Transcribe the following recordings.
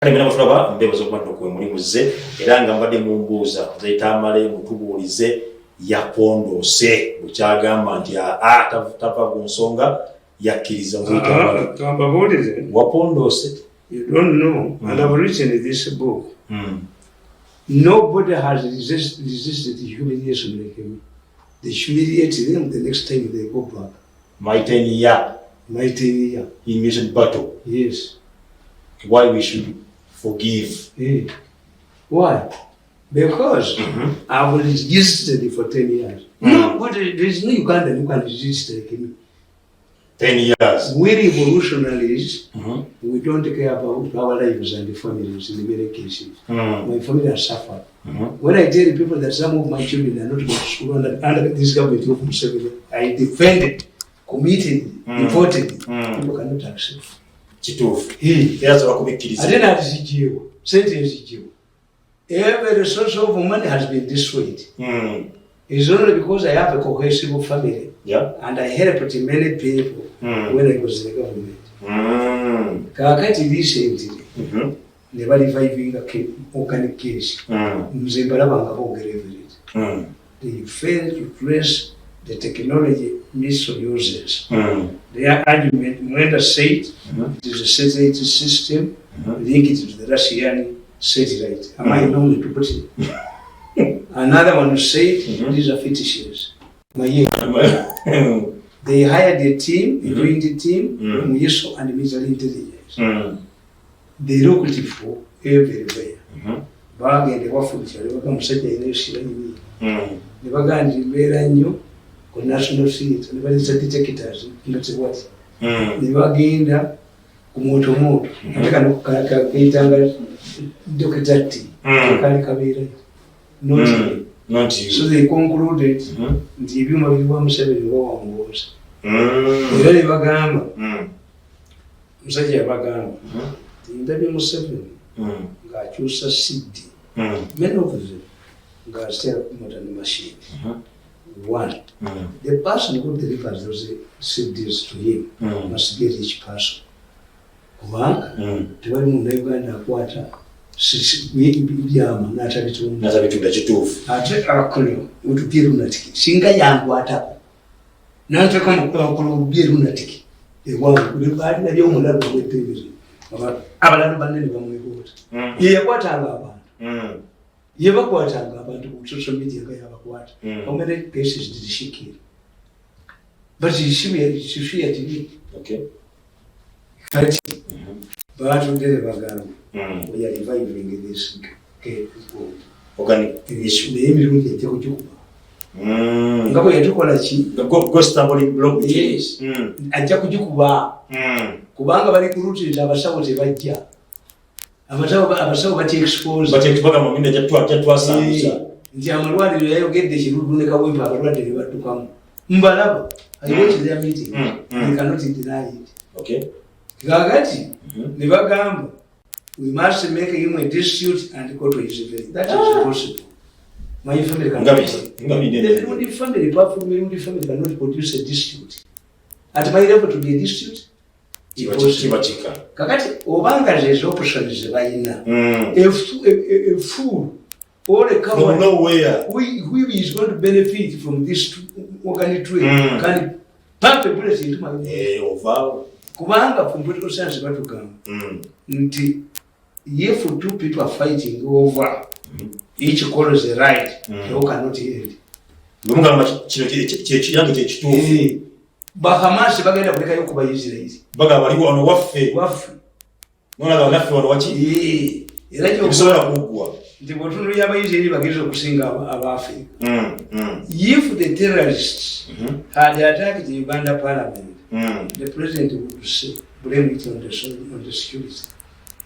Kale mwena batulaba, mbebaza okuba nti okwe muli muzze era nga mbadde mumbuuza Muzeeyi Tamale mutubuulize yapondoose bwekyagamba nti aa tava ku nsonga yakkiriza. Muzeeyi Tamale. Kambabuulize. Wapondoose. You don't know, and I've written this book. Nobody has resisted humiliation like me. They humiliate them, the next time they go back. My 10 year My 10 year humiliation battle. Yes. Why we should forgive? Eh. Why? Because I've resisted for 10 years. Nobody, there is no Ugandan who can resist like me. 10 years. We revolutionaries, we don't care about our lives and families in many cases. My family has suffered. When I tell people that some of my children are not going to school under this government of Museveni, I defended, committed, devoted. People cannot accept. Kituufu. Hey. Era sobola kubikkiriza. Ate naziggyewo, sente nzigyewo. Every source of money has been destroyed. It's only because I have a cohesive family and I helped many people when I was in the government. Kaakati recently ne barevivinga organic case. Nze mbalaba nga boogera everything. They fail to trace the technology missile uses. Their argument, Mwenda said, it is a satellite system linked to the Russian satellite. Am I known to put it? Another one said, these are fetishes. Maye. They hired a team, a joint team, Muyiso and military intelligence. They looked for everywhere. Bagenda ewaffe mu kyalo, baga musajja alina esirayini. Ne bagamba nti mbeera nnyo ku National Theatre, ne baleeta detectors nga tewali. Ne bagenda ku motomoto, ate kano kayitanga Dokita T. Kali kabeerayo, not me. Not you. So they concluded nti ebyuma biri wa Museveni oba wa Muhoozi. Era ne bagamba, musajja yabagamba nti ndabye Museveni ng'akyusa CD, many of them ng'aziteeka ku modern machine. One, the person who delivers those CDs to him must be a rich person, kubanga tewali Munnayuganda akwata byama n'atabitunda. Natabitunda, kituufu. Ate akono otubye lunatic, singa yankwatako nanteka mukola olubye lunatic ewange, balina omulalu owetebere, abalala banene bamwegoota. Ye yakwatanga abantu, ye bakwatanga abantu ku social media nga yabakwata. How many cases did she kill? But she feared me. Kati batudde ne bagamba, we are reviving this Organic. issue, naye emirundi ajja kugikuba nga bwe yatukola ki. Go stumbling block. Yes. Ajja kugikuba kubanga bali kulutiriza abasawo tebajja, abasawo bati expose. But bagamba minda jatwasanguza. Nti amalwaliro, yayogedde Kiruddu ne Kawempe, abalwadde ne baddukamu. Mbalaba, I watch their meeting. They cannot deny it. Kakati ne bagamba, we must make him a dispute and go to his village. That is impossible. My family cannot. Nga binene. The Mirundi family, apart from Mirundi family, cannot produce a dispute at my level to be a dispute. Kiba kika. Kakati obanga zezo options ze balina, a fool or a From coward nowhere. who is going to benefit from this organic trade can pump a bullet into my Eh, ovaawo. Kubanga from political science batugamba nti if two people are fighting over each calls the right, they cannot end. Bwemugamba kino kyange kyekituufu. Eh, Bahamasi bagenda kulekayo kuba Israeli. Bagamba bali wano waffe. Waffe. Nolaba naffe wano waki. Eh, era Ebisobola kuggwa. Nti bwotunulira Abaisiraeri bagezi okusinga Abaafrika. If the terrorists had attacked the Uganda parliament, the president would say, blame it on the security.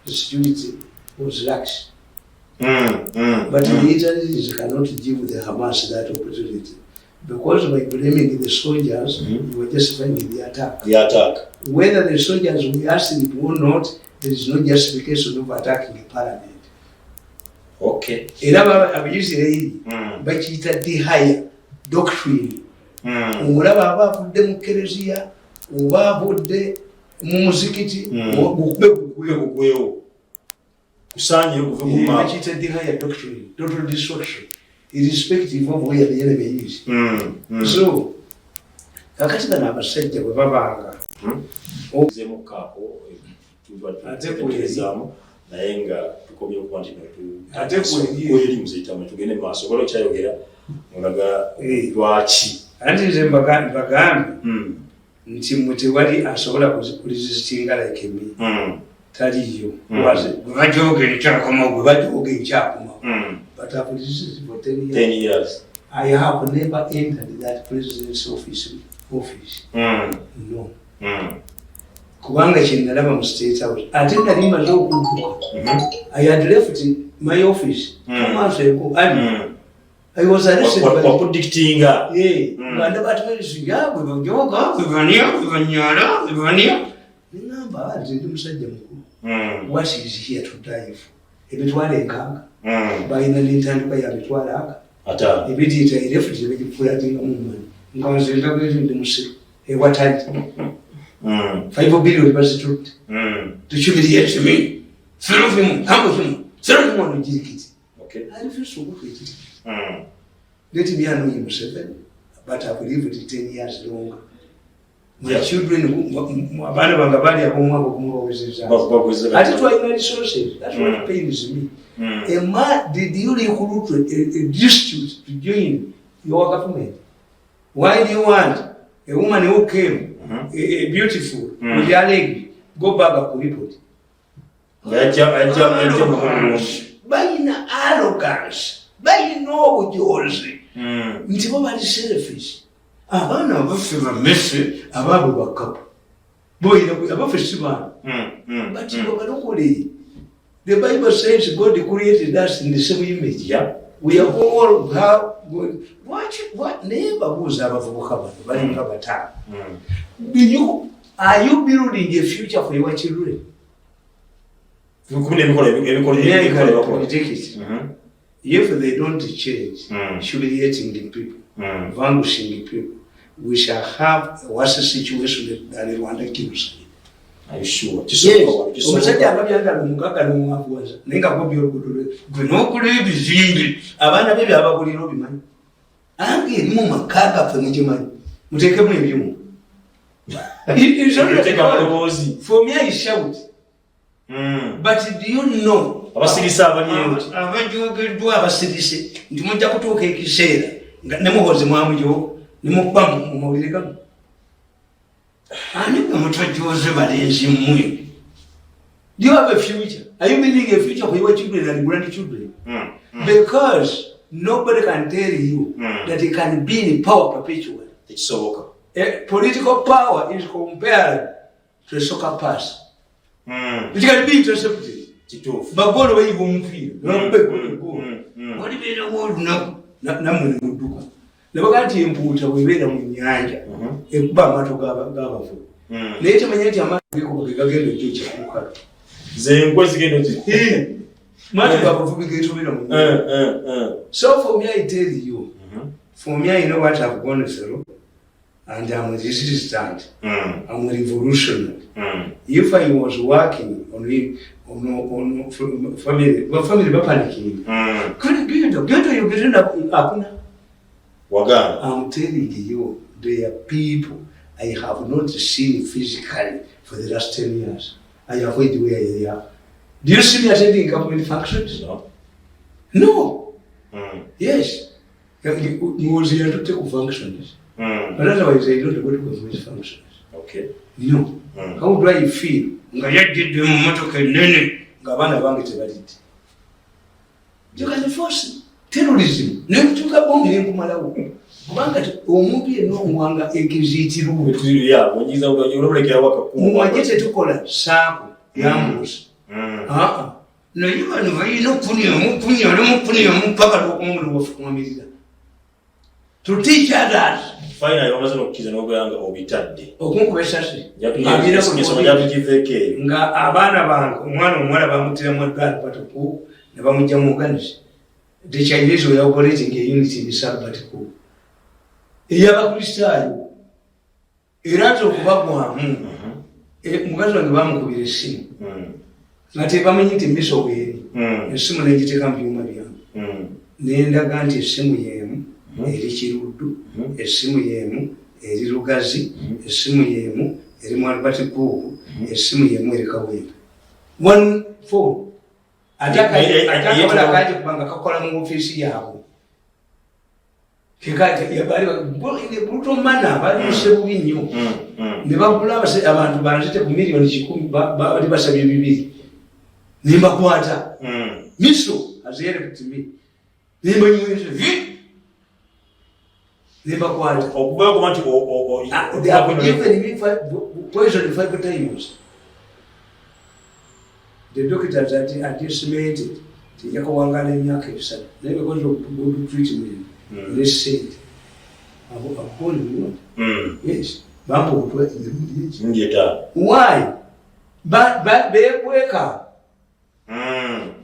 The security was lax. But the Israelis cannot give the Hamas that opportunity, because by blaming the soldiers, you were justifying the attack. The attack. Whether the soldiers were asked or not, there is no justification of attacking the parliament. Era Abaisiraeri bakiyita the higher doctrine. Omulaba aba avudde mu kereziya oba avudde mu muzikiti, gukube gugwewo. Gugwewo. Kusaanye kuve ku map. Bakiyita Dehere doctrine, total destruction irrespective of where the enemy is. So kakati bano abasajja bwe babanga Zeemu kaako. Ate tuteezaamu, naye nga tukomye okuba nti Ate kweri. Kweri muzeyitamu, tugende mu maaso. Waliwo kyayogera olaga lwaki. Anti nze mbagambe nti mmwe tewali asobola kuresistinga like me. Taliyo. Gwe bajoga enkyakomawo, gwe bajoga enkyakomawo. But I've resisted for 10 years. 10 years. I have never entered that president's office. No. Kubanga kyenalaba mu State House, ate nali maze okudduka. I had left my office 2 months ago and I was arrested by Wakudictinga. Yeah, nga ndaba ati ya bwe bajoga, bwe bania, bwe banyala, bwe bania, neŋamba nti ndi musajja mukulu. What is here to die for? Emitwalo enkanga balina n'entandikwa ya mitwalo aga 50. Ebitiita erefu tebagifulatingamu mani, nga nze ndabweri ndi musiru ewatali. 5 billion bazitutte. Tukimiriye me, throw him, humble him, throw him on jirikiti. I refuse to work with it. Let me annoy Museveni, but I've lived 10 years longer. My children, abaana bange baali ab'omwaka ogumu bawezezza. Bakuwezeza. Ate twalina resources. That's what pains me. Emma, did you recruit a district to join your government? Why do you want a woman who came, a beautiful, with her leg, go back and report? Nga yajja mu bulungi. Balina arrogance, balina obujozi nti bo bali selfish. Abaana abaffe bamese, abaabwe bakapu boyina, abaffe si baana. But bo balokole. The Bible says God created us in the same image. We are all have lwaki naye babuuza abavubuka bano balinga bataano. Do you are you building a future for your children? Kumi n'ebikola ebikola ebikola bakola. Predict it. If they don't change, humiliating the people, vanquishing the people, we shall have a worse situation than Rwanda genocide. Are you sure? Yes. Kisoboka, kisoboka. Omusajja nga byagala omugagga n'omwavuwaza, naye nga gobya oluguudo lwe gwe n'ogula ebizimbe, abaana be byabagulira obimanyi, ange eri mu maka gaffe mugimanyi, muteekemu ebyuma. Teeka amaloboozi. For me, I shout. But do you know Abasirise abali eyo. Abajogeddwa abasirise nti mujja kutuuka ekiseera nga ne Muhozi mwamujoga nemukuba mu mawulire gamu, ani gwe mutajoze balenzi mmwe? Do you have a future? Are you building a future for your children and grandchildren? Because nobody can tell you that he can be in power perpetually. Tekisoboka. Political power is compared to a soccer pass. It can be intercepted. Kituufu. Bagolo bayiga omupiira, nebakuba egolo, egolo. Walibeerawo olunaku nammwe ne mudduka, nebagaa nti empuuta bwebeera mu nnyanja ekuba amaato g'abavubi, naye temanya nti amaato gekuba ge gagenda ojja okyakukalu. Ze nkwe zigenda oti. Maato g'abavubi getobera mu nnyanja. So for me, I tell you, for me, I know what I've gone through and I'm resistant. I'm revolutionary. If I was working on family, well, family bapanicking. Genda genda oyogere hakuna. Wagaana. I'm telling you, there are people I have not seen physically for the last 10 years. I avoid where they are. Do you see me attending government functions? No. No. Yes. Muhozi yatutte ku functions. But otherwise I don't go to government functions. No. How do I feel? Nga yajjidde mu motoka ennene ng'abaana bange tebalidde. You can force terrorism. Nekutuuka bombi nenkumalawo. Kubanga omuntu yenna omwanga ekiziitirwe. Yeah, oyinza olwolekerawo akakubo. Muwajje tetukola saako yambuusa. Aa. Naye bano balina okunyamu kunyamu kunyamu paka lwokumuliro wafukumamirira. To teach others. Finally bamaze n'okukkiriza n'obeera nga obitadde. Okunkuba esasi. Ensonga gyatugiveeko eyo. Nga abaana bange, omwana omuwala bamutiramu eddwaliro batuku ne bamugja mu organs. The Chinese were operating a unit in Sabbatical ey'Abakristaayo, era ate okubagwamu, mukazi wange bamukubira essimu nga tebamanyi nti miso weeri. Essimu nengiteeka mu byuma byange, nendaga nti essimu yemu eri Kiruddu, essimu yemu eri Lugazi, essimu yemu eri mu Albert Cook, essimu yemu eri Kawempe. One phone. Ate akabala kaje kubanga kakola mu ofiisi yaabwe. Brutal manner, baluse bubi nnyo. Ne bagula abantu banzite ku miliyoni 100, bali basabye 2, nembakwata. Miso has helped me, nembanyweza, nembakwata. Okuba nti They have given me poison five times. The doctors had estimated tijja kuwangaala emyaka 3, naye because of good treatment ne sente abo. Yes, bampa obutwa emirundi eki? Ndi 5. Why? Bekweka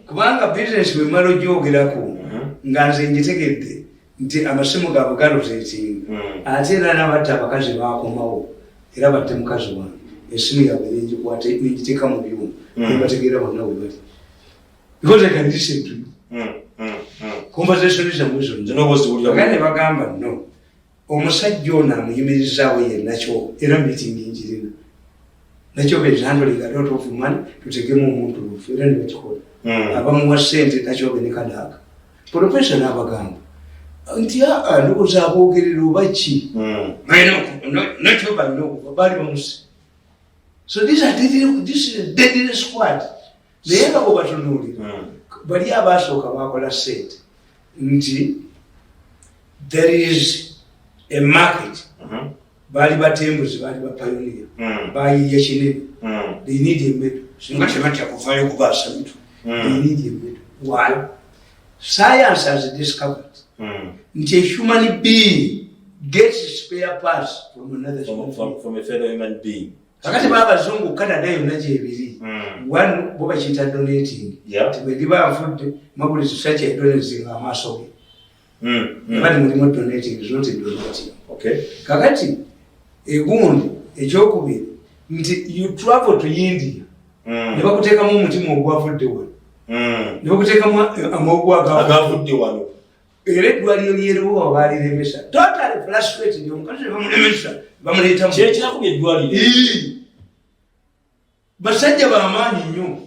kubanga bizinesi bwemala ogyogerako nga nze ngitegedde nti amasimu gaabwe garotatinga. Ate era nabatta abakazi bakomawo, era batte mukazi wange, esimu yaabwe nengikwata nengiteeka mu byuma, nebategeera bonna we bali, because I can listen to you. Conversation zammwe zonna. Zino oba Baganda ne bagamba, no, omusajja ono amuyimirizaawo yenakyo, era meeting njirina nakyo, is handling a lot of money, tutegemu omuntu lufu, era ne bakikola. Abamuwa sente nakyobe ne Kadaga profesa n'abagamba nti aa, ndowooza aboogerera oba ki, nakyo balina okuva baali bamusi. So these are deadly, this is a deadly squad. Naye nga bwebatunuulira, bali abasooka bakola sente nti there is a market. Baali batembuzi, baali bapioneer, bayiiya kinene. They need a medal. Singa tebatya kuvayo kubaasa mitwe, they need a medal. Why? Science has discovered nti a human being gets spare parts from another human being. From a fellow human being. Kakati babazungu Canada yonna gyebiri. Wano bo bakiyita donating. Bwe ndiba nfudde, Maguli Society donating amaaso ge. Bali mulimu donating is not a donating. Kakati egundi ekyokubiri nti you travel to India, ne bakuteekamu omutima ogwavudde wano, ne bakuteekamu amawuggwe agavudde agavudde wano. Era eddwaliro lyeruwa baaliremesa, totally frustrated. Omukazi ne bamulemesa, bamuleetamu. Kyekyakubye eddwaliro. Ii. Basajja bamaanyi nnyo,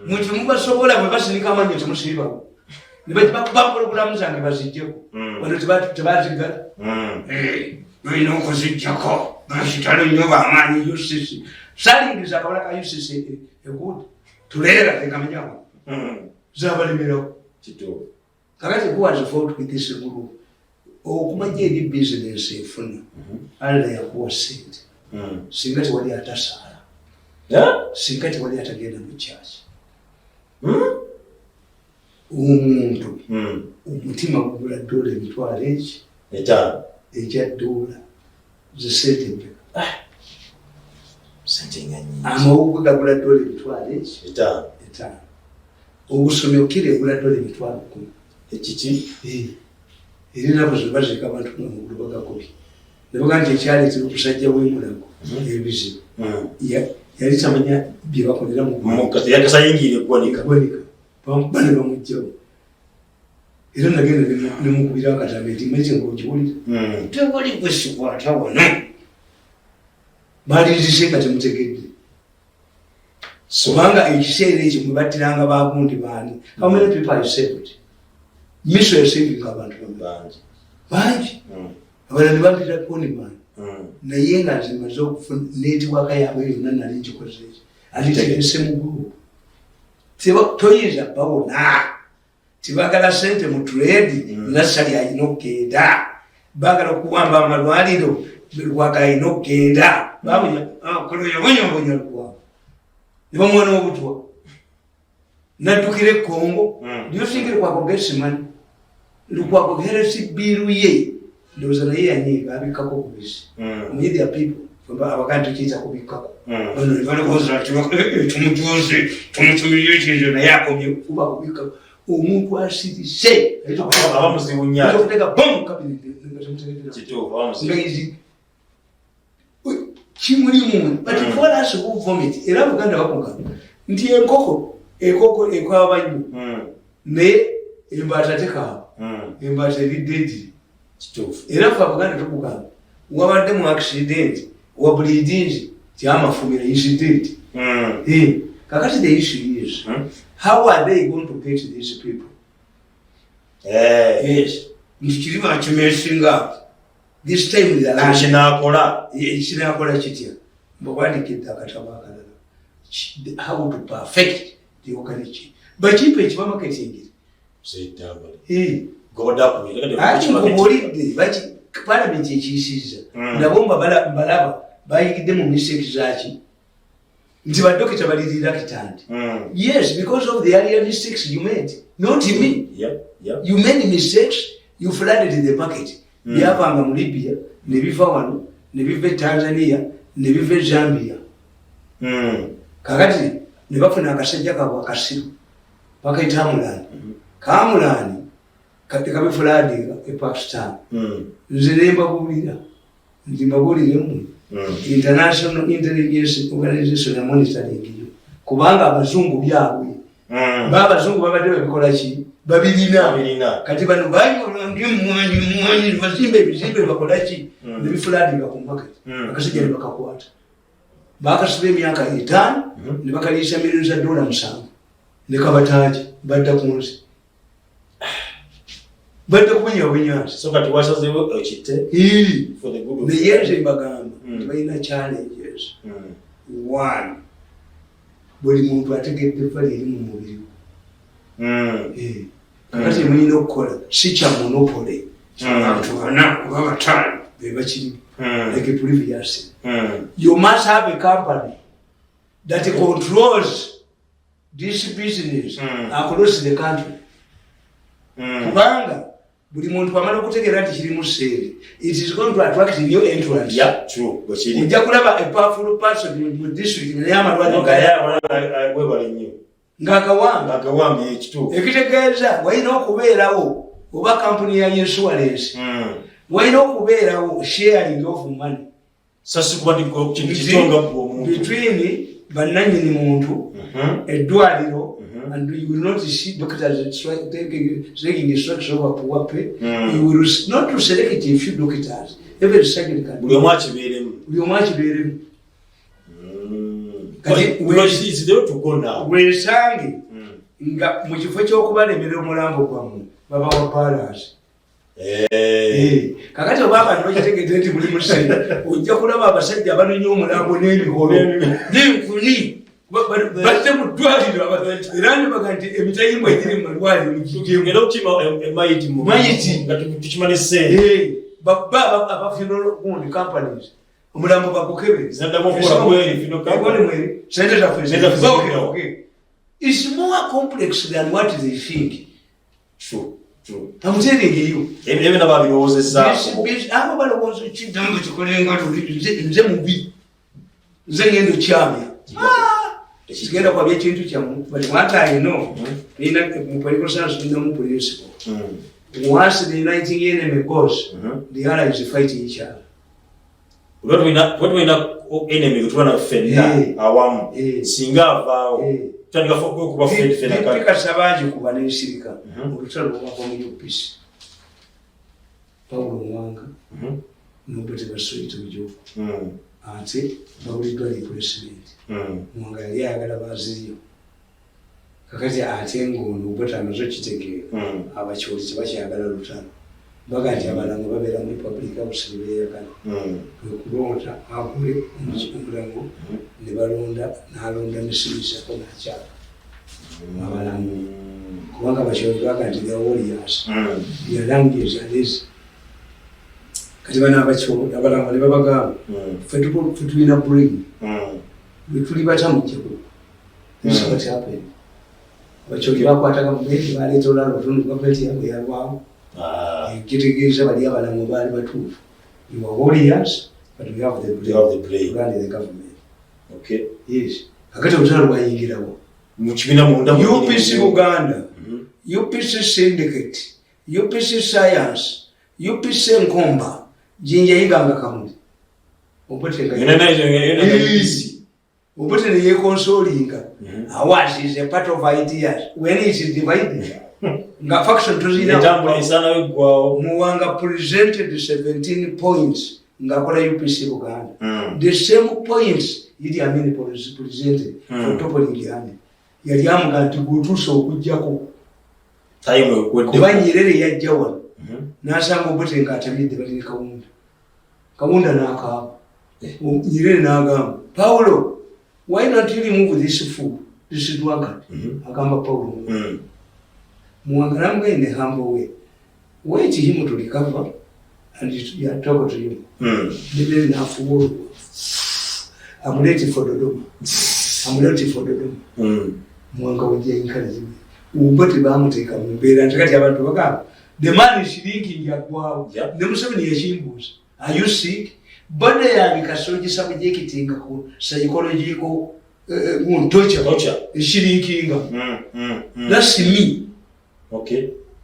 mwe temubasobola. Bwe basinika amannyo temusiibawo, ne bakuba pulogulamu zange bazijjeko. Wano tebazigala. Balina okuzijjako, bakitalo nnyo, bamaanyi. UCC salingiza akawala ka UCC egundi tuleera tekamanyawo, zabalemerawo. Kituufu. Kakati who has fought with this group? Okumanya eri bizinesi efuna, Allah yakuwa sente, singa tewali atasaala, singa tewali atagenda mu kyaki, omuntu omutima gugula dola emitwalo eki? 5. Egya dola zisente mpeka? Sente nga nyingi. Amawugwe gagula dola emitwalo eki? 5. 5. Obusomyo kiro egula dola 100,000. Ekiki? Era enaku zino baziika abantu nga amagulu bagakubye, nebaga nti ekyaleetera omusajja w'emulago ebizibu, yali tamanya bye bakolera mu Yakasayingira eggwanika. Eggwanika, bamukuba ne bamugjawo. Era nagenda nemukubira akatambi nti mete ngaogiwulira, tewali gwe sikwata wano, balinzise nga temutegedde, kubanga ekiseera ekyo mwe battiranga bagundi baani? How many people are saved? Miso yasavinga abantu bameka? Bangi. Bangi. Abalala ne bampita conman, naye nga nze maze okufuna netiwaka yaabwe yonna, nali nkikoze eki, ate kirese mu group. Toyinza bawona, tibagala sente mu trade. Nassali alina okugenda, bagala okuwamba amalwaliro, Lwaga alina okugenda. Yabonyabonya Lukwago ne bamuwa n'obutwa naddukira e Congo. Do you think Lukwago gets money? Lukwago health bill ye ndowooza naye yanyiiga, abikkako ku bisi. Omanyi there are people abagaa tukiyita kubikkako. Bano ne balowooza nti tumujuze, tumutumirire ekintu, naye akomye kuba kubikkako. Omuntu asirise aba muzibu nnyo ate. Okuteeka bomu cabinet nga temutegeera. Kituufu, aba muzibu. Nga izi kimulimu, but for us who vomit, era Buganda bakugamba nti enkoko Enkoko ekaaba nnyo, naye embaata tekaaba. Embaata eri dead. Era ffe Abaganda tukugamba, wabadde mu accident, wabulidinzi tyamafumira is dead. Kakati the issue is, how are they going to get these people? Yes, nti kiri bakimesinga this time the land. Kinakola. Kinakola kitya? Mbawandikidde akatabo akalala, how to perfect the organic. Bakipe ekiba marketing. Ati nkubuulidde, palamenti ekiyisizza. Nabo mbalaba bayigidde mu mistake zaki, nti badokita bali reluctant. Yes, because of the earlier mistakes you made, not me. You made mistakes, you flooded the market. Byavanga mu Libya ne biva wano, ne biva e Tanzania, ne biva e Zambia. Kakati ne bafuna akasajja kaabwe akasiru bakaita Amulani. Kamulani kati kabifloodinga e Pakistan. Nze nembabuulira nti mbabuuliremu, International Intelligence Organization ya monitoring yo, kubanga abazungu byabwe. Baabazungu babadde babikola ki? Babirina. Babirina. Kati bano bayolanga emwanyi mwanyi, bazimba ebizimbe, bakolaki? Nebifloodinga ku market. Akasajja ne bakakwata, bakasiba emyaka 5, ne bakaliisa miliyoni za dola 7, ne kabataaki badda ku nsi, badda kubunya bunyansi. So kati wasazeewo okitte for the good of Naye nze mbagamba nti balina challenges. One, buli muntu ategedde value eri mu mubiri gwe. Kakati emulina okukola si kya monopoly. Abantu bana oba bataano be bakirimu, like previous. You must have a company that controls this business across the country, kubanga buli muntu amala okutegeera nti kirimu sente, it is going to attract new entrants. Yeah, true. Bwekiri. Ojja kulaba a powerful person mu district naye amalwaliro Webale nnyo. ng'akawamba. Agawambye, ekituufu. Ekitegeeza walina okubeerawo oba kampuni ya insurance, walina okubeerawo sharing of money. Sasikuba ndi kintu kitonga gwe omuntu. Between bannanyini muntu, eddwaliro, and you will not see doctors taking instructions over poor pay. You will not to select a few doctors, every surgeon can. Buli omu akibeeremu. Buli omu akibeeremu. Kati Because it's there to go now. Weesange nga mu kifo ky'okubalemera omulambo gwammwe, babawa balance. Kakati oba abantu bakitegedde nti muli musente, ojja kulaba abasajja abanonya omulambo n'emiholo n'enkuni, bazze mu ddwaliro, era nebaga nti emitayimbwa egiri mu malwaliro mugijemu. Era okukima emayiti mu Mayiti. nga tukima ne ssente. Babba aba funeral gundi companies omulambo bagukebe. Zinaddamu okukola bweri, funeral company. Mweri sente zaffe. Sente zaffe Okay, zigenda. okay. It's more complex than what they think. True, true. I'm telling you. Ebyo ebyo nabo babirowoozezaako. Abo balowooza kiddango kikolenga tuli nze mubi, nze ngenda okyamya, sigenda kwabya ekintu kyammwe. But what I know, nina mu political science ninamu principle: once the uniting enemy goes, the allies fight each other. Kuba tulina enemy gwe tuba na ffenna awamu, singa avaawo, tutandika kwekuba ffenna kale. Pikasa bagikuba nensirika. Olutalo lwava mu UPC, Pawulo Muwanga, Nobert Basuita Ojok, ate babuliddwa replacement. Muwanga yali ayagala baziriyo, kakati ate ngaono Obote amaze okitegeera, Abakyoli tebakyagala lutalo, baga nti abalango babeera muri public house bebeyagala. Kwekulonda agule omulango, ne balonda, n'alonda nesimisako nakyala abalango, kubanga abakyoli baga nti the warriors, their language alezi. Kati bano abakyoli, abalango ne babagamba, ffe tulina brain, bwe tuli bata mujjako. This is what happened. Abakyoli bakwata gavumenti, baleeta olalo otundu, gavumenti yabwe yalwawo. Kitegeeza bali abalango baali batuufu. You are warriors, but we have the You have the brain. to run the government. Yes, kakati olutalo lwayingirawo Mu kibiina munda mu UPC Buganda, UPC syndicate, UPC science, UPC Nkomba, Jinja, Yiganga, Kamuli, Obote. Yonna yonna yonna UPC. Obote ne yeconsolinga. Ours is a part of ideas. When it is divided, nga faction tuzina. Entambula esaana weggwawo. Muwanga presented 17 points ng'akola UPC Buganda. The same points Idi Amin presented for toppling army. Yali amuga nti gutuuse okuggyako. Time ekwedde. Kuba Nyerere yajja wano n'asanga Obote ng'atamidde bali ne Kawunda. Kawunda n'akaaba. Nyerere n'agamba, "Paulo, why don't you remove this fool, this drunkard?" Agamba Paulo. Muwanga n'amugamba in a humble way, "Wait him to recover and you talk to him." Nyerere n'afuwa oluwa. "I'm ready for Dodoma. I'm ready for Dodoma." Muwanga wajja encourage me. Obote bamuteeka mu mbeera nti kati abantu bagamba the man is shrinking, yaggwawo. Ne Museveni yakimbuuza, "Are you sick?" Body yange kasoogi subjectinga ku psychological torture. Torture. Eshrinkinga. That's me.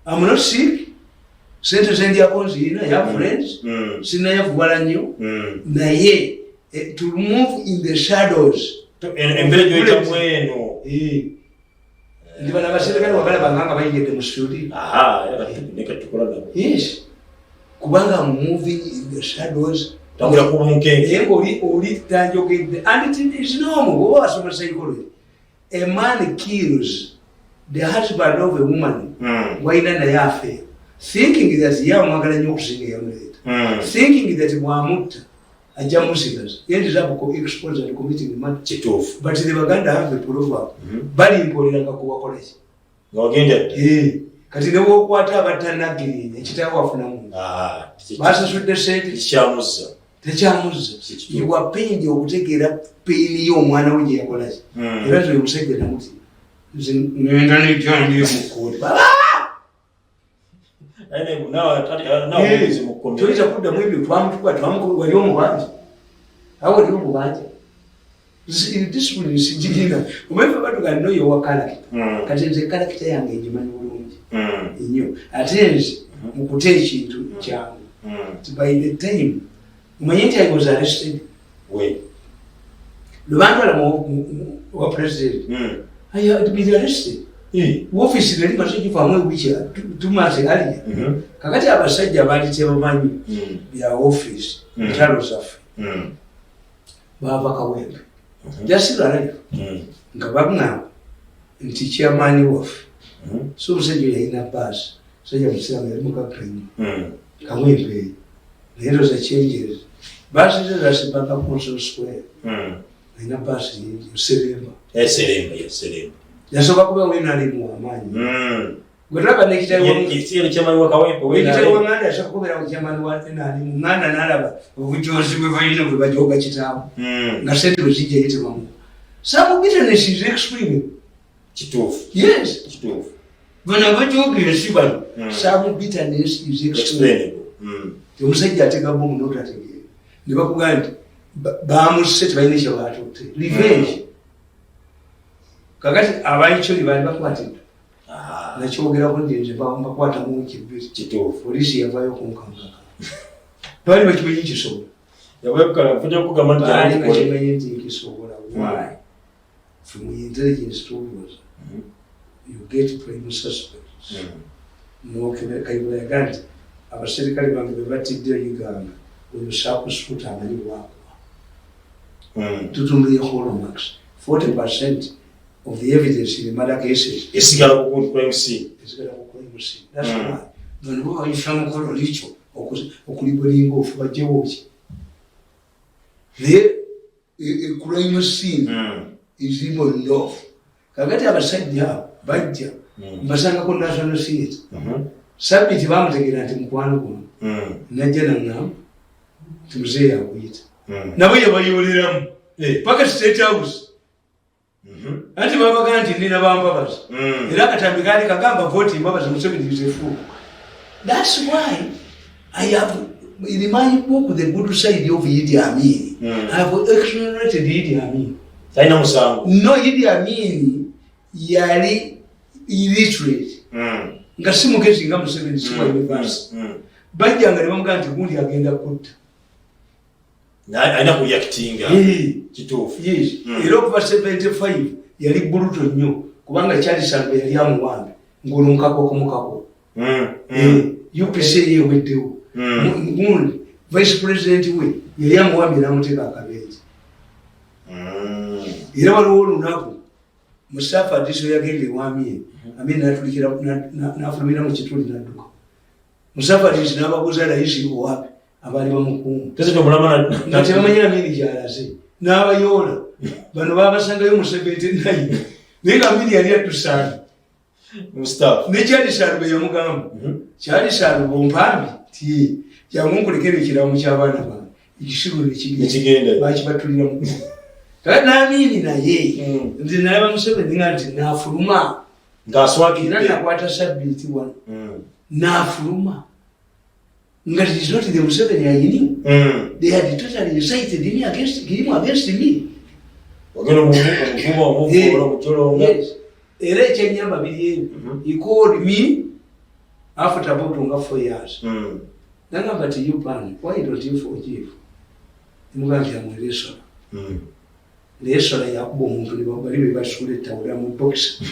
I'm not sick. Sente zendyako nzirina ya friends. Sinayavuwala nnyo. Naye to move in the shadows. Embeera gyoyitamu eno. Ndi bano abaserikale wabalabanga nga bayingidde mu studio. Aha, era kati tukola nabo. Yes, kubanga I'm moving in the shadows. Tambula ku bunkenke. Naye ngaoli oli tanjogedde, and it is normal oba wasoma psychology. A man kills the husband of a woman walina naye affair, thinking that ye amwagala nnyo okusinga eyamuleeta, thinking that bwamutta ajja musigaza. Ends up exposed and committing murder. But the Baganda have a proverb, balimpoleranga kuwakolaki. Nga wagenda dda. Eh, kati ne bwokwata abatanaggirinya ekitawe wafunamu Ah, basasudde sente. Kikyamuzza. Tekyamuzza. Kikituufu. Iwapindi okutegeera pain y'omwana we gye yakolaki. Era nze oyo omusajja namuti nze ngenda nejjandiyo mu kkooti. Naye nawe omulizi mu kkomera. Toyinza kuddamu ebyo twamutuka twamukuba wali omubanja awo wali omubanja discipline sigirina omanyi batuga noyo wa character. Kati nze character yange ngimanyi bulungi nnyo, ate nze mukuta ekintu kyangu. Nti by the time omanye nti I was arrested We. lwebantwala wa president, I had been arrested. Office nali maze givaamu ewiiki 2 months earlier. Kakati abasajja baali tebamanyi bya office. Ntalo zaffe baava Kawempe jasiralayo nga baŋŋamba nti chairman waffe. So omusajja oyo yalina baasi, musajja musiraamu, yali mugagga nnyo. Kawempe eyo naye ndoza changes baasi ze zasibanga Council Square. Alina baasi yingi Seremba. Seremba, yes, Seremba. Yasooka kuba wenalimu amaanyi. Gwe tulaba nekitawe. Kiseera chairman wa Kawempe we. Ekitebe wanganda yasooka kubeera ku chairman wa NRM. Nganda n'alaba obujozi bwe balina bwe bajoga kitaawe nga sente bwe zijja ye tebamuwa. Some bitterness is extreme. Yes. Bano abajoga ensi bano, some bitterness is extreme. Explainable. Omusajja atega bomu notategeera ne bakugamba nti bamusse tebalina kyebatutte, revenge. Kakati abayikyoli baali bakwatidde. Nakyogerako nti nze mbakwata mu wiiki 2. Poliisi yavaayo okunkangaka, baali bakimanyi nkisobola. Yabwekala mfuna kugamba nti Baali yali bakimanyi nti nkisobola. Why? From intelligence tools you get prime suspects. Nokayibula yaga nti abaserikale bange be batidde Iganga, oyo sharpshooter amanyi bwakuba. Tutumire holomax 40% of the evidence in the murder cases esigala ku crime scene. Esigala ku crime scene. That's why bano bo bayisa mukolo likyo okulibolinga ofu bajjewo ki, naye crime scene is even off. Kakati abasajja abo bajja mbasangako National Theatre. Sabiti bamutegeera nti mukwano guno najja naŋŋamba nti muzeeyi akuyita. Nabo yabayoleramu paka State House. Anti babaga nti nina bambabazi. Era akatambi kaali kagamba vote Mbabazi, Museveni is a fool. That's why I have in my book The Good Side of Idi Amin. I have exonerated Idi Amin. Talina musango. No, Idi Amin yali illiterate nga si mugezi nga Museveni, si wa university. Bajjanga ne bamugamba nti gundi agenda kutta. Alina kureactinga. Kituufu. Yes. Era okuva 75 yali brutal nnyo, kubanga Charles Albe yali amuwambe ng'olwo mukako ku mukako. UPC yeweddewo. Gundi vice president we yali amuwambye n'amuteeka akabenzi. Era waliwo olunaku Mustafa Adiso yagenda ewa Amin, Amin natulikira nafulumira mu kituli nadduka. Mustafa Adiso n'ababuuza, "Raisi wapi?" Abaali bamukuuma President omulama nga tebamanyi Amini gyalaze, n'abayoola bano babasangayo mu 79, naye nga Amini yali atusaani. Mustafa. Ne Charles Alube yamugamba, "Charles Alube ompambi ti jangu nkulekera ekiramu ky'abaana bange." Ekisiru nekigenda. Nekigenda. Bakibatuliramu kati n'Amini naye. Nze nalaba Museveni nga nti nafuluma era Ng'aswakidde. Nakwata sabbiiti wano, nafuluma nga it is not the Museveni I knew. They had totally incited him against me. Ogenda omuvuma, omuvuma, omujolonga. Yes. Era ekyenyamba biri ebyo. He called me after about nga 4 years. Nagamba ti, "You pan, why don't you forgive?" Nemugamba nti amweresola. Lesola yakuba omuntu ne bali be basuula ettawula mu bokisi.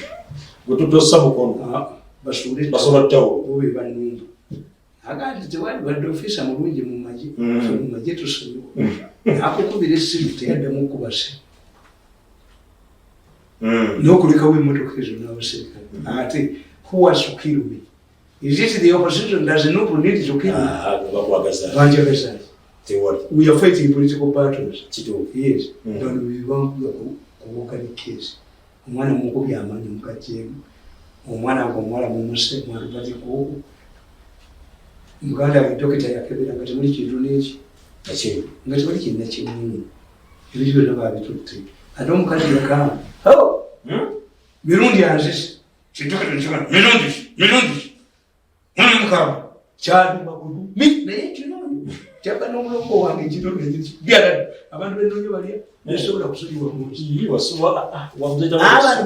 Gwe tutossa mukono. Basuule. Basola ttawulo. Bo be banumba. Agamba nti tewali badde ofiisa mulungi mu magye. Ffe mu magye tusonyiwa. Akukubira essimu teyaddamu okuba simu. N'okulekawo emmotoka ezo n'abaserikale. Ate who wants to kill me? Is it the opposition? Does not need to kill me? Ah, bakwagaza. Banjagaza. Tewali. We are fighting political battles. Kituufu. Yes. Bano bebankuba ku case, omwana mukubye amanyi mukajeemu, omwana nga omuwala mumuse mwalubatikuuku, muganda wange dokita yakebera nga temuli kintu neki. Nakimu. Nga tewali kintu nakimu, ebintu byonna babitutte. Ate omukazi yagamba, "Oh, Mirundi anzise." Mirundi, Mirundi mwana mukama kyaduma bulumi, naye kinonyo kyaba n'omulongo wange kinonyo byala. Abantu benonyo balya nesobola kusonyiwa mu nsi. Ii, wasuba Abantu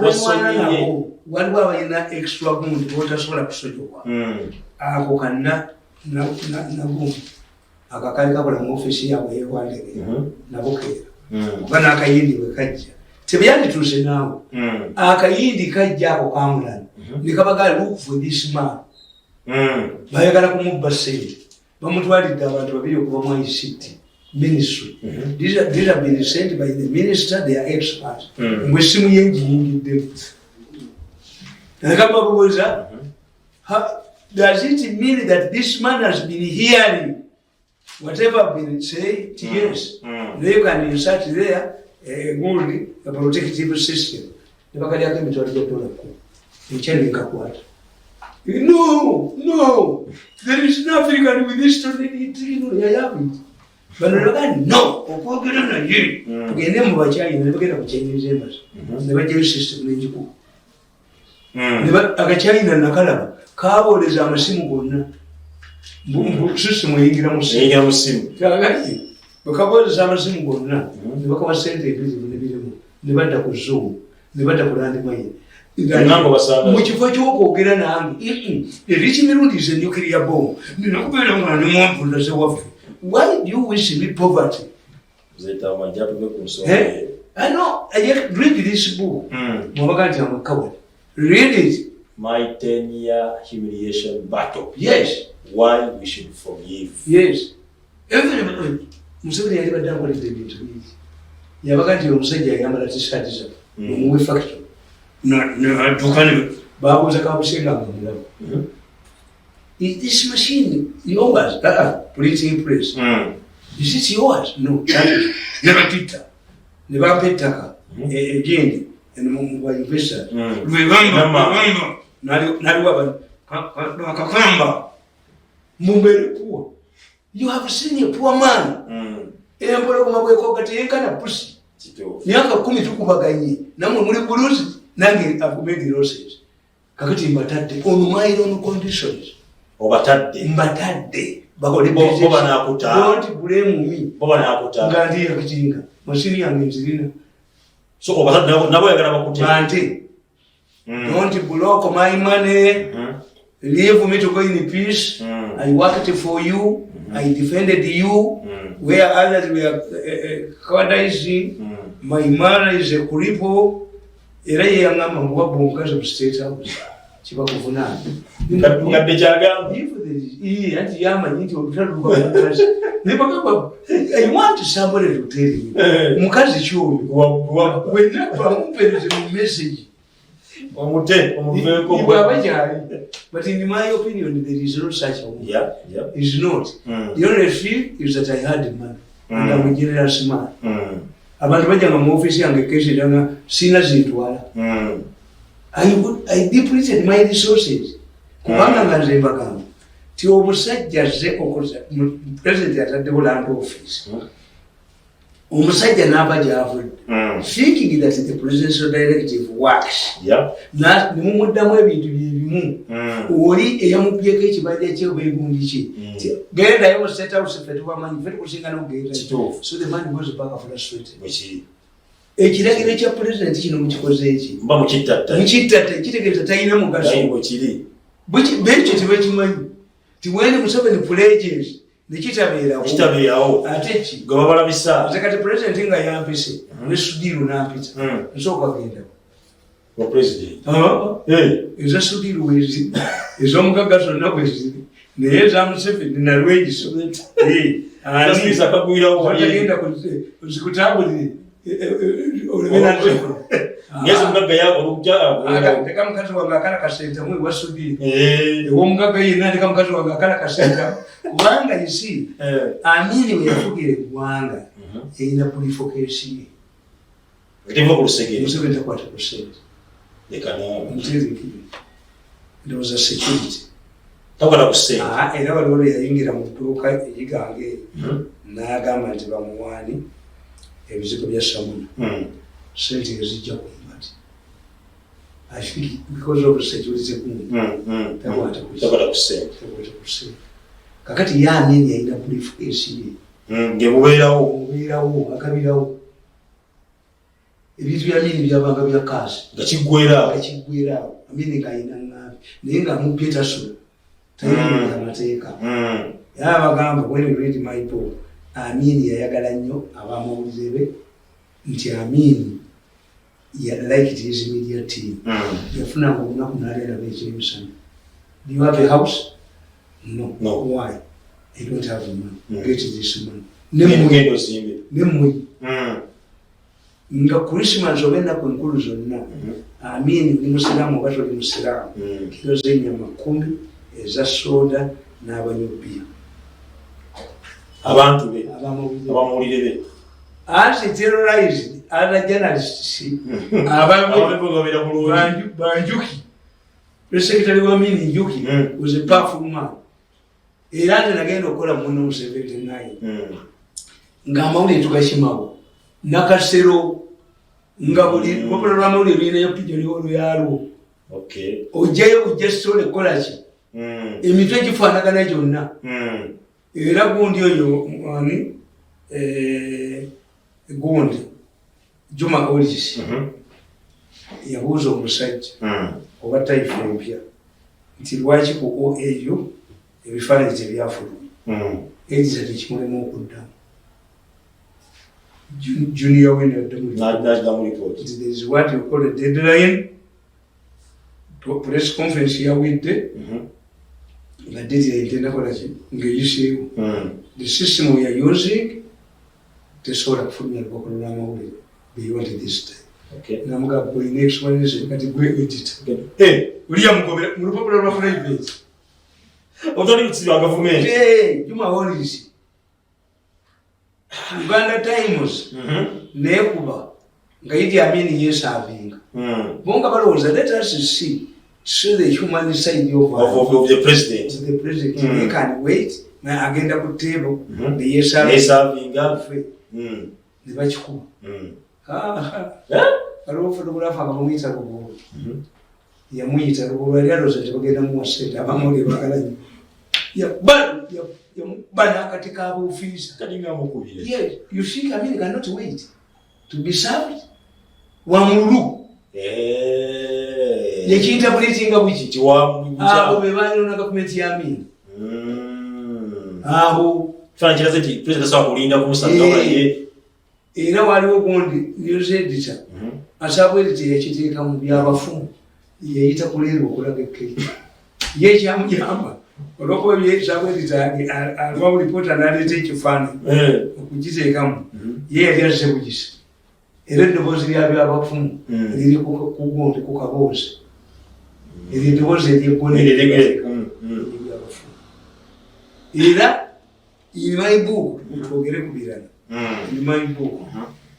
benwana nabo waliwo abalina extra gundi botasobola kusonyiwa. Ako kanna nagundi akakali kakola mu ofisi yaabwe yewandege nabukeera kuba n'akayindi bwe kajja tebyandituuse naawe. Akayindi kajja ako kamulala ne kabagaa, "Look for this man." Bayagala kumubba sente, bamutwalidde abantu babiri okuva mu ICT ministry. These have been sent by the minister, they are experts. Mbwe essimu ye ngiyingiddemu nakababuuza, "Does it mean that this man has been hearing whatever been said?" "Yes." "Now you can insert there a gundi, a protective system." Ne bakalyako emitwalo gya dola 10. Enkya nenkakwata. "No, no, there is no African with this yayabit." Bano nebagaa no okwogera naye. Tugende mu bachina, ne bagenda ku Chinese embassy ne bajjayo system nenjikuba. Akachina nakalaba kabooleza amasimu gonna. System eyingira mu simu. Eyingira mu simu. Kakati bwekabooleza amasimu gonna ne bakawa sente ebizibu ne birimu, ne badda ku Zoom, ne badda ku landmine. Byonna ng'obasanga. Mu kifo ky'okwogera nange, eriki Mirundi is a nuclear bomb, nina kubeera nga nimwampundaze waffe. Why do you wish me poverty? Zeta majja tuve ku nsonga Eh? eyo. I know, I read this book. Mwabaga nti am a coward. Read it. My 10 year humiliation battle. Yes. Why we should forgive. Yes. Every Museveni yali badde akoledde ebintu bingi. Yabaga nti omusajja yayambala t-shirt zaffe. Omuwe factory. Adduka ne babuuza Kabusenga nga mulaba. "Is this machine yours?" Printing press. "Is it yours?" "No." Ne batitta. Ne bampa ettaka. Egindi. Eno mu investor. Lwebamba, lwebamba. Naliwa bano. Kakamba. Mumbeere poor. You have seen a poor man. Empologoma bwekoga teyenkana pusi. Kituufu. Myaka 10 tukubaganye namwe muli buluzi, nange I've made losses. Kakati mbatadde on my own conditions. Obatadde. Mbatadde bakole Bo business. Banaakuta. Don't blame me. Bo banaakuta. Nga ndi yakitinga masini yange nzirina. So obatadde nabo oyagala bakute. Bante. Don't block my money. Leave me to go in peace. I worked for you. I defended you where others were cowardice. My mother is a cripple. Era ye yaŋŋamba ngu wabba omukazi mu State House, kibakuvunaana. Mukadde kyagamba. If there is, anti yamanyi nti olutalo luba mukazi. Naye bagamba, I want somebody to tell you. Mukazi kyoyo. Wenna bamumpeereze mu message. Omute omuveeko. Bw'aba gyali. But in my opinion, there is no such a woman. Is not. The only thing is that I had money. And I'm a generous man. Abantu bajjanga mu office yange kesiranga sina zintwala. I depleted my resources. Kubanga nga nze mbagamba ti omusajja azze okoza president ataddewo land office. Omusajja n'ava gy'avudde thinking that the presidential directive works. Nemumuddamu ebintu byebimu. Oli eyamubyeko ekibanja kye oba egundi kye. Gendayo mu State House, ffe tubamanyi, ffe tukusinga n'okugenda. Kituufu. So the man goes back frustrated. Bwekiri. Ekiragiro kya pulezidenti kino mukikoze eki? Mba mukittatta. Mukittatta, kitegeeza talina mugaso. Naye bwekiri. Bekyo tebakimanyi ti when Museveni pledges nekitabeerawo. Kitabeerawo. Ate ki? Gwe babalabisa. Nze kati pulezidenti nga yampise ne Sudiru nampita, nsooka genda. Wa president. Eza Sudiru weziri, ez'omugagga zonna bweziri, naye eza Museveni nalwegiso. Justice akagwirawo wali. Tagenda zikutambulire oleme nazekola. Ngezi mugagga ya olujja agwirawo. Ndeka mukazi wange akala kasentamu ewa Sudiru, ew'omugagga yenna ndeka mukazi wange akala kasentamu, kubanga isi Amini we yafugira eggwanga yayina briefcase ye. Teva ku lusegere. Museveni takwata ku ssente. Leka naawe. Muterekire ndowooza security. Takwata ku ssente. Ah, era waliwo lwe yayingira mu dduuka eyigange eyo n'agamba nti bamuwaani ebizigo bya samuna, sente ezijja ku mbati. I think because of security gundi takwata ku Takwata ku ssente. Takwata ku ssente. Kakati ye Amini yalina briefcase ye. Ng'emubeerawo. Omubeerawo, agabirawo ebintu bya Amini byabanga bya kaasi. Nga kiggwera. Nga kiggwerawo. Amini ng'alina ŋŋambi naye ng'amubbye tasula tayina amateeka. Era abagamba, when you read my book, Amini yayagala nnyo abamawulire be nti Amini liked his media team. Yafunanga olunaku n'alya nabo ekyemisana. Do you have a house? No. No. Why? I don't have money. Get this money. Genda ozimbe. Nemwe nga Christmas oba ennaku enkulu zonna, Amini ndi musiraamu oba toli musiraamu, kiro z'ennyama 10 eza soda n'abanywa bbiya. Abantu be. Abamawulire. Abamawulire be. As terrorized other journalists ababe. Ababe babeera bulungi. Banjuki, secretary wa Amini Njuki was a powerful man. Era nze nagenda okukola muno mu 79 ng'amawulire tugakimawo Nakasero, nga buli lupapula lw'amawulire lulinayo pijoni oluyalwo. Ojjayo kujja sitole kukolaki? Emitwe gifaanagana gyonna. Era gundi oyo ani, gundi Juma Olis yabuuza omusajja oba Taifa Empya nti lwaki ku OAU ebifaananyi tebyafuluma. Editor tekimulema okuddamu. Junior we naddamu N'addamu report. nti there is what you call a deadline. Press conference yawidde nga deadline tenakolaki, ng'eyiseewo. The system we are using tesobola kufulumya lupapula lw'amawulire beyond this time. Namugamba olina explanation, kati gwe editor. Oli yamugobera mu lupapula lwa private. Otali kusiba gavumenti. Hey, Juma Hollis, Uganda Times nekuba nga Idi Amin yesavinga. Bo nga balowooza, let us see the human side of, Of the president. Of the president. They can wait na agenda ku table neyesavinga. Neyesavinga. Ne bakikuba. Eh? Waliwo photographer nga bamuyita Lugulu. Yamuyita Lugulu, yali alowooza nti bagenda muwa sente, abamawulire bagala nnyo. Yamukuba n'akati k'abaofiisa. Kati nga mukubire. Yes, you think Amin cannot wait to be served? Wamulu. Yekintabulitinga buki? Nti Abo be balina gavumenti ya Amin. Awo Kifaananyi kiraze nti president tasobola kulinda kumusanga ye. Era waliwo gundi news editor, sub editor yakiteeka mu byabafumu, yeyita kuleerwa okulaga ekkeri ye kyamuyamba olwokuba sub editor alwa lipoota n'aleeta ekifaananyi okugiteekamu. Ye yali azze bugisi, era eddoboozi lya byabafumu liri ku gundi, ku kaboozi, eryo eddoboozi eryeggona ebyabafumu. Era in my book, twogere ku birala, in my book,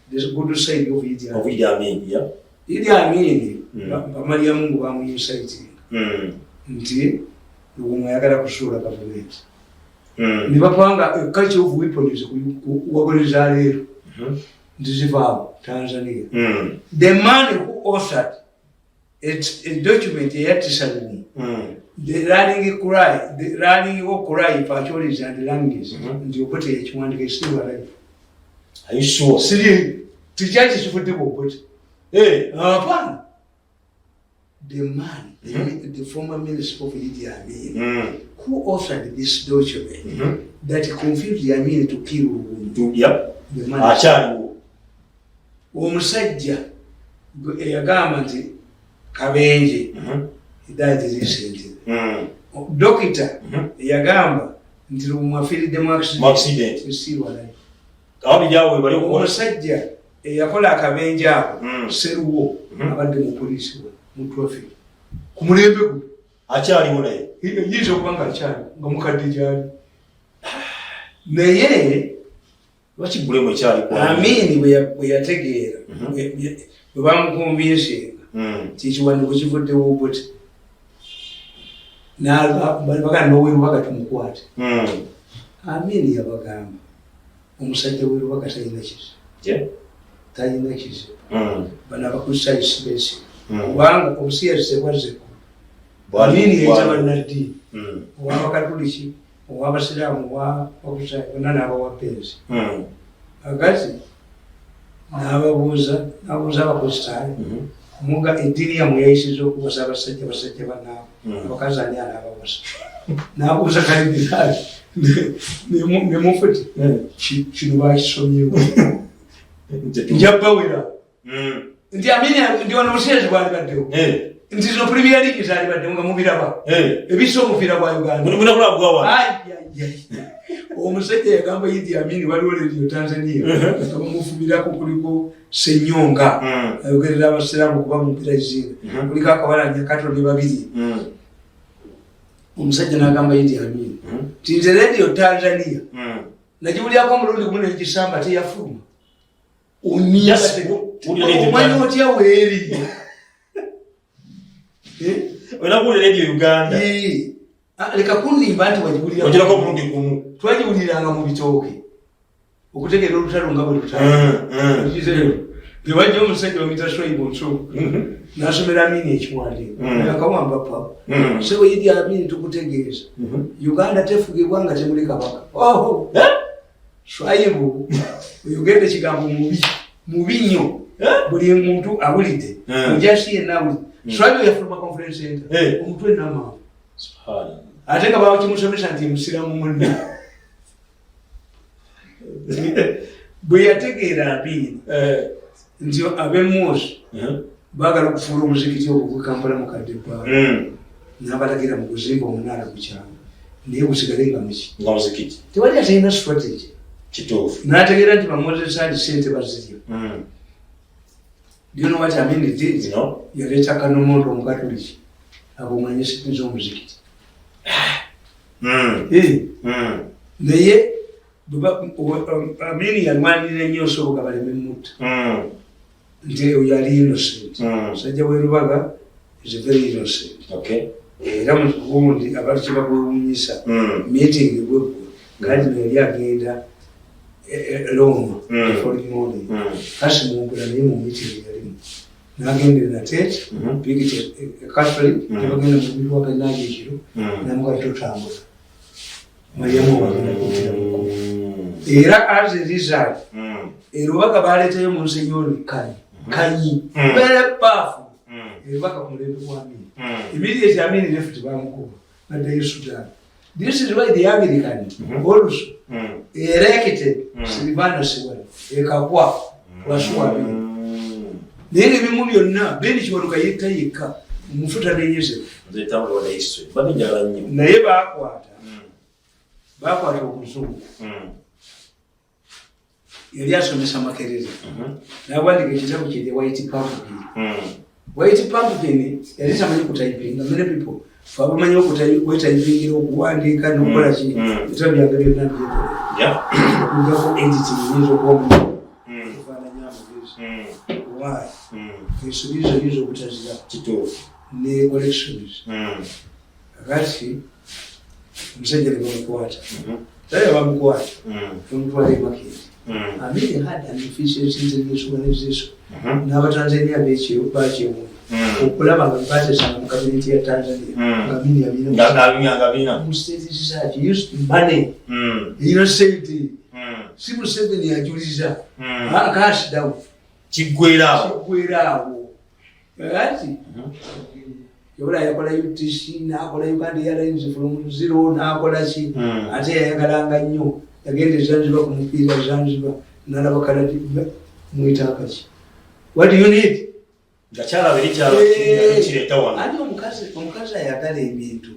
the good side of Idi Amin. Of Idi Amin, yeah. Idi Amin, Bamalyamungu bamuincitinga nti Luwum ayagala kusuula gavumenti. Ne bapanga culture of weapons wagoleza leero nti zivaawo Tanzania. The man who authored a document eyattisa Luwum, the rallying cry, the rallying cry for Acholis and Langis, nti Obote yakiwandika, is still alive. Are you sure? Siri tikyaki kifudde ku Obote. Hapana. The man, the former minister of Idi Amin, who authored this document that confused Amin to kill Luwum. The man. Akyaliwo. Omusajja eyagamba nti Kabenje, he died recently. Dokita eyagamba nti Luwum afiiridde mu Mu accident. Is still alive. Ababiri awo we bali okukola. Omusajja eyakola akabenje ako, Seruwo, abadde mu poliisi we mu traffic ku mulembe gwe. Akyaliwo naye. Yinza okuba nga akyali nga mukadde gyali, naye Lwaki bulemu ekyali ku Amini bwe yategeera, bwe bamuconvincinga nti ekiwandiiko kivuddewo Obote, baganda nowerubaga tumukwate. Amini yabagamba omusajja werubaga talina kizibu, talina kizibu. Bano abakristaayo sibesiga, kubanga obusiyazi tebwazze eggulu. Amini yayita bannaddiini, ow'abakatuliki, ow'abasiraamu, owabakristaayo, bonna n'abawa pensi. Agati n'ababuuza, n'abuuza abakristaayo, muga eddiini yammwe yayisiza okuwasa abasajja, basajja bannaabwe, abakazi ani anaabawasa? N'abuuza kalidinaali ne mufuti, kino bakisomyewo, nja bawera nti Amini ndi wano, obusiyazi bwali baddewo, nti zino Premier League zaali baddewo nga mubiraba, ebisa omupiira gwa Uganda. Munakola gwa wano. Ai, ai, ai. Omusajja yagamba Idi Amini waliwo Radio Tanzania nga bamufubirako, kuliko Senyonga ayogerera abasiraamu kuba mupira izinga, kuliko akawala Nyakato ne babiri. Omusajja n'agamba Idi Amini nti nze Radio Tanzania nagiwulyako omulundi gumu negisamba, teyafuluma. Yes, wulira Radio Omanyi Uganda. otya weeri? Eh? Olina kuwulira Radio Uganda. Eh. Ah, leka kunnimba nti wagiwulira. Ogirako omulundi gumu. Twagiwuliranga mu bitooke okutegeera olutalo nga bwe lutalo. Tewajja omusajja bamuyita Swaibu Nsuku, n'asomera Amini ekiwandiiko, akawamba pawo. Sebo Idi Amini, tukutegeeza, Uganda tefugibwa nga temuli kabaka. Oho. Eh? Swaibu oyogedde ekigambo mubi, mubi nnyo. Buli muntu awulidde, mujasi yenna awulidde. Swaibu yafuluma conference center, omutwe namavu, Subhanallah. ate nga bakimusomesa nti musiramu munne. Bwe yategeera Amini nti ab'emwosi baagala okufuula omuzikiti ogwo gwe Kampala mukadde ebbala, n'abalagira mu kuzimba omunaala ku kyalo, naye gusigale nga muki? Nga muzikiti. Tewali atalina strategy. Kituufu. N'ategeera nti bamoses ali sente bazirya. Do you know what Amini did? No. Yaleeta kanomondo omukatuliki akuŋŋanye sente z'omuzikiti. Eh, naye Amini yalwanirira nnyo Nsubuga baleme mutta, nti oyo ali innocent. Musajja w'e Rubaga is very innocent. Era mugundi abantu kyebakwewunyisa, meeting bweggwe, Cardinal yali agenda Roma the following morning. Kasimumbula naye mu meeting yalimu, n'agenda Natet, picked a Catholic, tebagenda mubiri wagendaga ekiro, namuga totambula, Mariamu wagenda kuttira mukulu. Era as a result, erubaga baleetayo Monsignor Kanyi Kanyi, very powerful erubaga ku mulembe gwa Amini. Immediately Amini left, bamukuba, baddayo Sudan. This is why the Anglican also elected Silvanus wano ekakwa wasuwabi. Naye ebimu byonna Ben Kiwanuka yetta yekka omufuta nenyeze. Nze tambula wala history. Mbadde njagala nnyo. Naye bakwata omuzungu yali asomesa Makerere, nawandika ekitabo kye, The White Pumpkin. White Pumpkin yali tamanyi kutypinga. Many people fe abamanyi okwetayipingira, okuwandiika nokukola ki, ebitabo byange byonna byekola okujjako editing yinza okuba omuntu efaananya amagezi. Why? Ensobi zo yinza obutazira ne collections. Kakati omusajja ne bamukwata, era bamukwata, bamutwala emakindi. Amin had an efficient intelligence organization n'Abatanzania bakyewuunya okulaba nga batesanga mu kabineti ya Tanzania nga Amini yabina Nga bina. Mu state research used money, erina sente, si Museveni ajuliza cash down. Kiggwera awo. Kiggwera awo. Kakati yabula yakola UTC, nakola Uganda Airlines from zero, nakola ki. Ate yayagalanga nnyo, yagenda e Zanzibar ku mupiira Zanzibar, nalaba kaladi mwitaakaki, "What do you need?" Nga kyalaba eri kyalo kireeta wano. Ate omukazi ayagala ebintu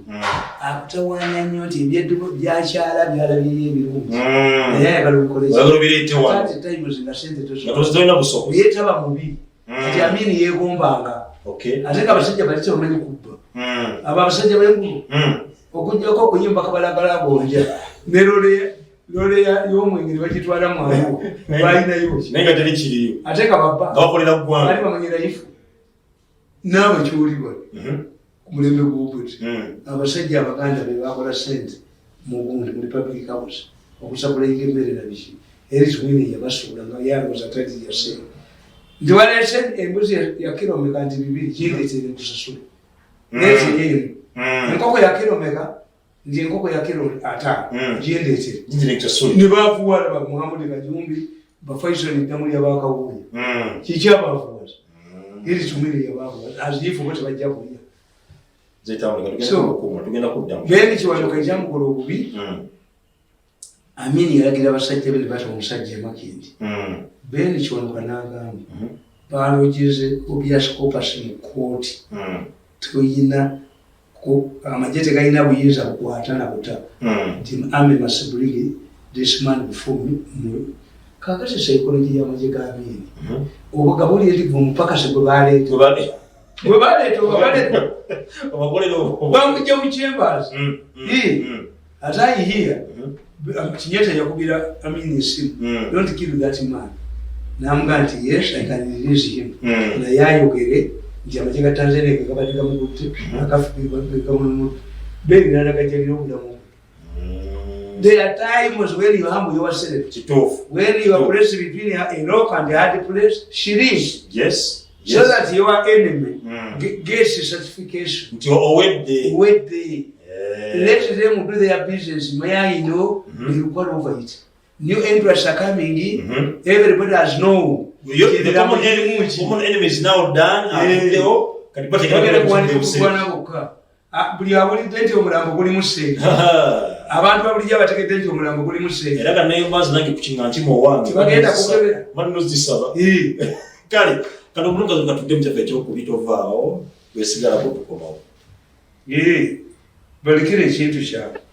akutawaanya nnyo nti ebyeddu byakyala byalabyeyo ebirungi, naye ayagala obikole. Oyagala obireete wano. Ate times nga sente Nga tosobola. tolina busobozi. Ye taba mubi. Kati Amini yeegombanga, ate nga abasajja bali tebamanyi kubba. Abo abasajja b'engulu, okuggyako okuyimba kabalagala gonja ne lole y'omwenge ne bagitwala mwayo, balinayo ki? Naye nga teri kiriyo. Ate nga babba. Nga bakolera ggwanga. Bali bamanyira ifu naawe kyoliwa ku mulembe gw'obuti. Abasajja Abaganda be bakola sente mugundi mu Republic House okusapulayinga emmere na biki. Eri Tumwine yabasuula nga yangoza talirya sente nti waleese embuzi ya kiro meka? Nti 2, kindeetere nkusasule. Leetere emu. Enkoko ya kiro meka? Nti enkoko ya kiro 50. Gindeetere. Gigire nkusasule. Ne bavuwala ba Muhamudi Kajumbi, bafaisoni ddamulya bakawuuya. Kiki abavuwaza? Eri Tumwine yabavuwaza aziifu bo tebajja kulya. Nze tambula tugenda kukuuma, tugenda kuddamu. Ben Kiwanuka ekyamukola obubi, Amini yalagira abasajja be ne bata omusajja emakindi. Ben Kiwanuka n'agamba, balogeze habeas corpus mu kooti. Toyina amagye tegalina buyinza bukwata na buta. The army must bring this man before me. Kakati psychology y'amagye ga Amini oba gabulire nti gwe omupakasi gwe baleeta gwe baleeta oba Obakolera bamujja mu chambers. Ate ayihiya Kinyeta yakubira Amini esimu, "Don't kill that man." Namugaa nti, "Yes, I can release him." Naye ayogere nti amagye ga Tanzania ge gabadde gamukutte gamununudde. Ben nalagajalira obulamu bwe. There are times when you humble yourself. When you are placed between a rock and a hard place, shrink so that your enemy gets certification. Nti owedde. Wedde. Let them do their business. May I know they will go over it. New entrants are coming. Everybody has known. The common enemy is now done. Avuddewo kati. Bagenda kuwandika okulwana bokka. Ah, buli awulidde nti omulambo gulimu ssente, abantu babulijjo abategedde nti omulambo gulimu ssente. Era kanembazi nange kukinga nkima owange. Tebagenda kukebera. Banozisaba. Kale kano omulungi katudde mu kyaffe ekyokubi, tovaawo, wesigalako tukomawo. Balekere ekintu kyabwe.